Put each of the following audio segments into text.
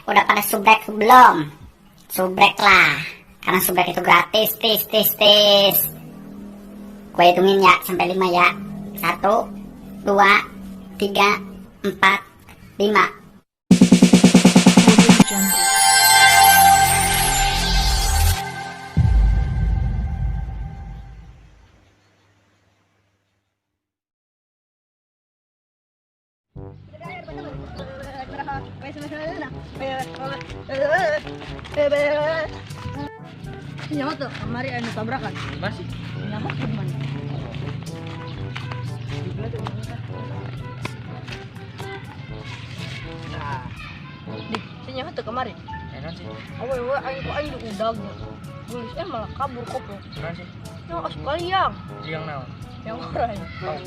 Udah pada subrek belum? Subrek lah, karena subrek itu gratis, tis tis tis. Gue hitungin ya sampai 5 ya. 1, 2, 3, 4, 5. Audio Jungle. Nyawa tuh kemarin anu tabrakan. Masih. Nyawa gimana? Nah, Di, si nyawa tuh kemarin. enak sih. Awe we aing ku aing diudag. Geus malah kabur koplok. Enak sih. Nyawa asup kaliang. Liang naon? Yang orang. Oh,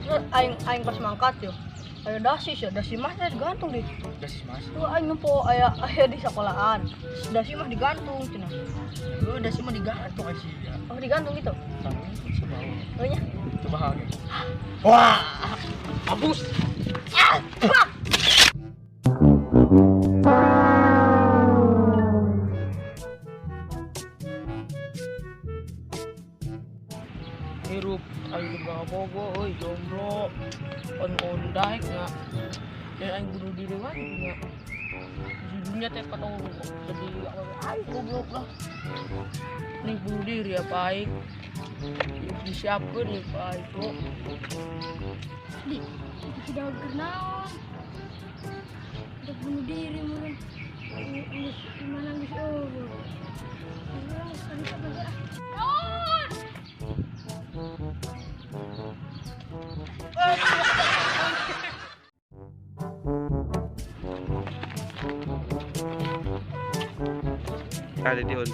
Terus aing aing pas mangkat yo. Aya dasi sih, dasi mah teh digantung di. Dasi mas. Tuh aing nempo aya aya di sekolahan. Dasi mah digantung cenah. Lu dasi mah digantung aja ya. Oh digantung gitu. Tangan coba. Oh nya. Coba oke. Wah, mampus. Ah, fuck. Hirup aing gak bogo euy jomblo. On on daek nya. Dan aing bunuh diri wae nya. Di dunia teh kata jadi aing goblok lah. Nih bunuh diri apa aing? Disiapkeun nih Pak aing bro. Di, itu sudah kenaon. Udah bunuh diri meureun. Geus gimana geus eueuh. Urang geus bisa bae ah. Naon? Ada di on.